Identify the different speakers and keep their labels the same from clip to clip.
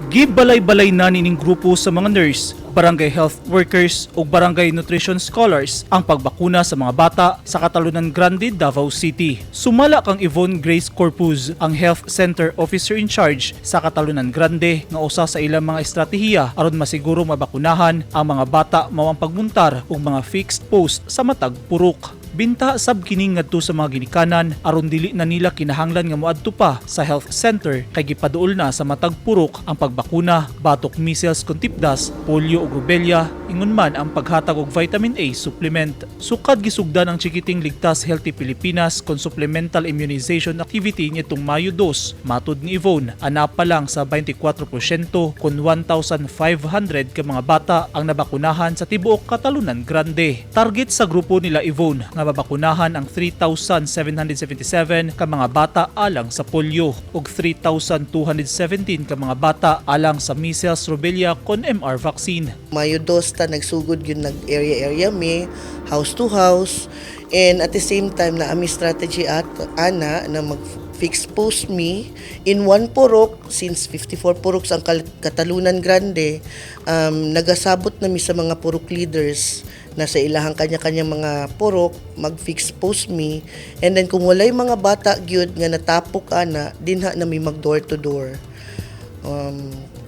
Speaker 1: Gibalay-balay na nining grupo sa mga nurse, barangay health workers ug barangay nutrition scholars ang pagbakuna sa mga bata sa Catalunan Grande, Davao City. Sumala kang Yvonne Grace Corpuz, ang health center officer in charge sa Catalunan Grande, nga usa sa ilang mga estratehiya aron masiguro mabakunahan ang mga bata mao ang pagmuntar og mga fixed post sa matag purok. Binta sab kini ngadto sa mga ginikanan aron dili na nila kinahanglan nga moadto pa sa health center kay gipaduol na sa matag purok ang pagbakuna batok measles kon tipdas, polio ug rubella, ingon man ang paghatag og vitamin A supplement. Sukad gisugdan ang Chikiting Ligtas Healthy Pilipinas kon supplemental immunization activity nitong Mayo 2. Matud ni Yvonne, ana pa lang sa 24% kon 1,500 ka mga bata ang nabakunahan sa tibuok Catalunan Grande. Target sa grupo nila Yvonne nga mabakunahan ang 3,777 ka mga bata alang sa polio ug 3,217 ka mga bata alang sa measles, rubella kon MR vaccine.
Speaker 2: Mayo 2 ta nagsugod yun, nag area area mi, house to house, and at the same time naa mi strategy at ana na mag fix post mi in one purok. Since 54 puroks ang Catalunan Grande, nagasabot na mi sa mga purok leaders na sa ilahang kanya-kanya mga purok mag fix post mi, and then kung walay mga bata gyud nga natapok ana dinha na mi mag door to door.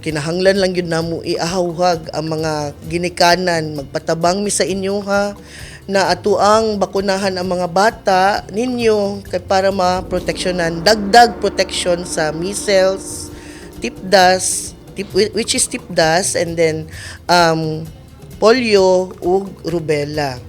Speaker 2: Kinahanglan lang yun namo iahawhag ang mga ginikanan, magpatabang mi sa inyo ha na atuang bakunahan ang mga bata ninyo kay para maproteksyonan, dagdag protection sa measles, tipdas, tip, which is tipdas, and then polio ug rubella.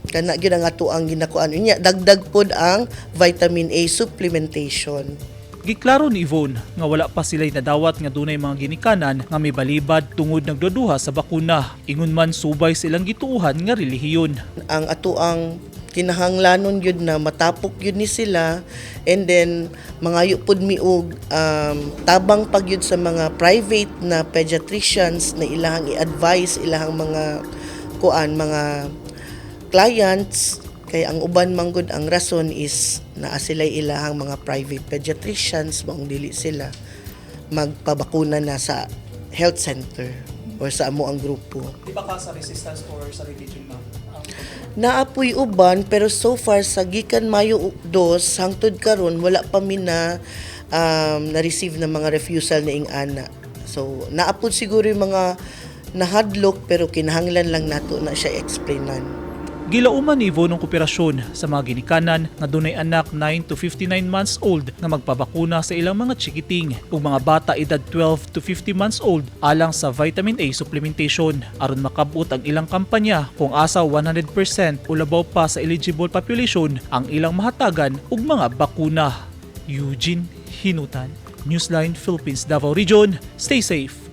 Speaker 2: Kana gyud ang atuang ginakuan unya, dagdag pod ang vitamin A supplementation.
Speaker 1: Giklaro ni Yvonne nga wala pa sila'y nadawat nga dunay mga ginikanan nga may balibad tungod nagduduha sa bakuna. Ingon man subay silang gituohan nga relihiyon.
Speaker 2: Ang atuang kinahanglanon gyud na matapok gyud ni sila, and then mangayo pud mi og tabang pagyud sa mga private na pediatricians na ilahang i-advise ilahang mga kuan, mga clients, kay ang uban manggod ang rason is naa sila ilahang mga private pediatricians, maong dili sila magpabakuna na sa health center or sa amo ang grupo.
Speaker 1: Di ba ka sa resistance or sa religion, ma'am?
Speaker 2: Naa poy uban, pero so far sa gikan Mayo 2 hangtod karon wala pa mi na na-receive na mga refusal na ing-ana. So naa pod siguro yung mga nahadlok, pero kinahanglan lang nato na siya explainan.
Speaker 1: Gilauman ni Yvonne ang kooperasyon sa mga ginikanan nga dunay anak 9 to 59 months old nga magpabakuna sa ilang mga chikiting ug mga bata edad 12 to 50 months old alang sa vitamin A supplementation aron makabot ang ilang kampanya kung asa 100% o labaw pa sa eligible population ang ilang mahatagan og mga bakuna. Eugene Hinutan, Newsline Philippines Davao Region. Stay safe.